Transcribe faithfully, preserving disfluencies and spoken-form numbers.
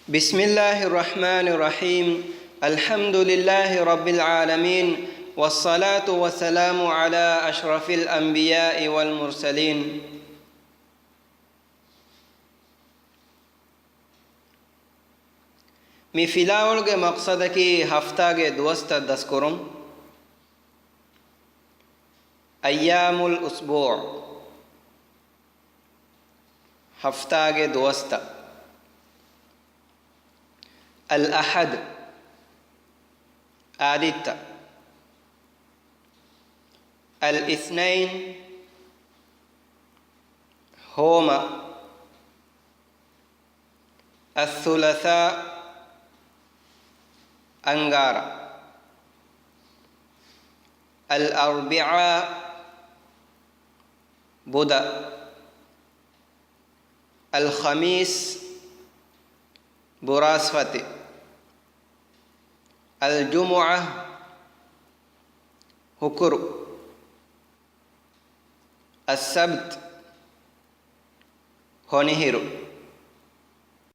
بسم الله الرحمن الرحيم. الحمد لله رب العالمين، والصلاة والسلام على أشرف الأنبياء والمرسلين. މި ފިލާވަޅުގެ މަޤްޞަދަކީ ހަފްތާގެ ދުވަސްތައް ދަސްކުރުން. أيام الأسبوع، ހަފްތާގެ ދުވަސްތައް. الأحد، އާދިއްތަ. الاثنين، ހޯމަ. الثلاثاء، އަންގާރަ. الأربعاء، ބުދަ. الخميس، ބުރާސްފަތި. الجمعة، ހުކުރު. السبت، ހޮނިހިރު.